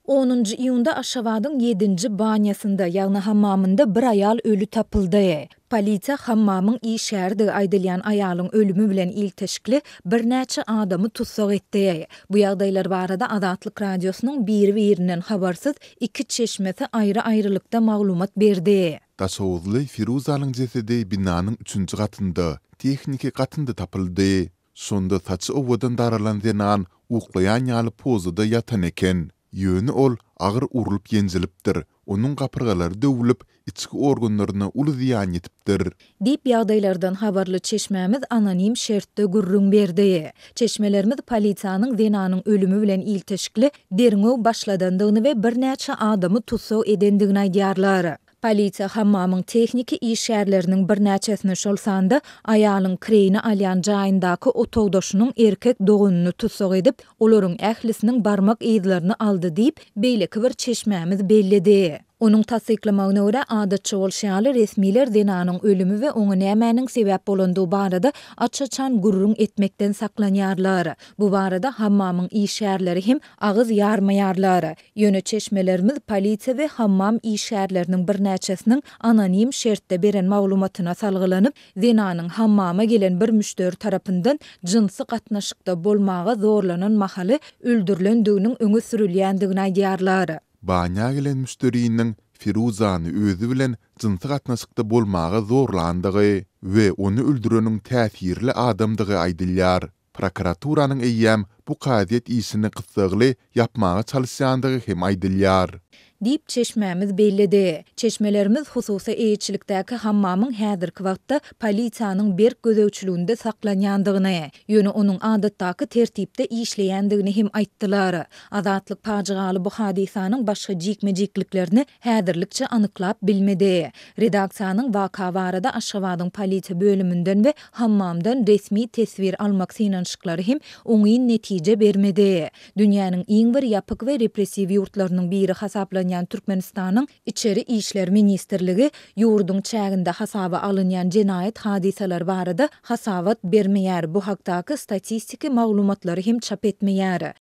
Onunjy iýunda Aşgabadyň ýedinji banýasynda, ýagny hammamynda bir aýal öli tapyldy. Polisiýa hammamyň işgäridigi aýdylýan aýalyň ölümi bilen ilteşikli birnäçe adamy tussag etdi. Bu ýagdaýlar barada Azatlyk Radiosynyň biri-birinden habarsyz iki çeşmesi aýry-aýrylykda maglumat berdi. Daşoguzly Firuzanyň jesedi binanyň üçünji gatynda, tehniki gatynda tapyldy. Şonda saçy owadan daralan zenan uklaýan ýaly pozada ýatan eken. Ýöne ol agyr urlup-ýenjilipdir, onuň gapyrgalary döwlüp, içki organlaryna uly zyýan ýetipdir. Diýip, ýagdaýlardan habarly çeşmämiz anonim şertde gürrüň berdi. Çeşmelerimiz polisiýanyň zenanyň ölümi bilen ilteşikli derňew başladandygyny we birnäçe adamy tussag edendigini aýdýarlar. Polisiýa hammamyň tehniki işgärleriniň birnäçesini, şol sanda aýalyň kireýine alýan jaýyndaky otagdaşynyň erkek doganyny tussag edip, olaryň ählisiniň barmak yzlaryny aldy diýip, beýleki bir çeşmämiz belledi. Onuň tassyklamagyna görä, adatça bolşy ýaly, resmiler zenanyň ölümi we oňa nämäniň sebäp bolandygy barada aç-açan gürrüň etmekden saklanýarlar. Bu barada hammamyň işgärleri hem agyz ýarmaýarlar. Ýöne çeşmelerimiz polisiýa we hammam işgärleriniň birnäçesiniň anonim şertde beren maglumatyna salgylanyp, zenanyň hammama gelen bir müşderi tarapyndan jynsy gatnaşykda bolmaga zorlanan mahaly öldürilendiginiň öňe sürülýändigini aýdýarlar. Banýa gelen müşderiniň Firuzany özi bilen jynsy gatnaşykda bolmaga zorlandygy we ony öldüreniň täsirli adamdygy aýdylýar. Prokuraturanyň eýýäm bu kazyýet işini gyssagly ýapmaga çalyşýandygy hem aýdylýar. Diýip, çeşmämiz belledi. Çeşmelerimiz hususy eýeçilikdäki hammamyň häzirki wagtda polisiýanyň berk gözegçiliginde saklanýandygyny, ýöne onuň adatdaky tertipde işleýändigini hem aýtdylar. Azatlyk pajygaly bu hadysanyň başga jikme-jikliklerini häzirlikçe anyklap bilmedi. Redaksiýanyň waka barada Aşgabadyň polisiýa bölüminden we hammamdan resmi teswir almak synanyşyklary hem oňyn netije bermedi. Dünýäniň iň bir ýapyk we repressiw ýurtlarynyň biri hasaplanýan Türkmenistanyň Içeri işler ministrligi ýurduň çäginde hasaba alynýan jenaýat hadysalary barada hasabat bermeýär, bu hakdaky statistiki maglumatlary hem çap etmeýär.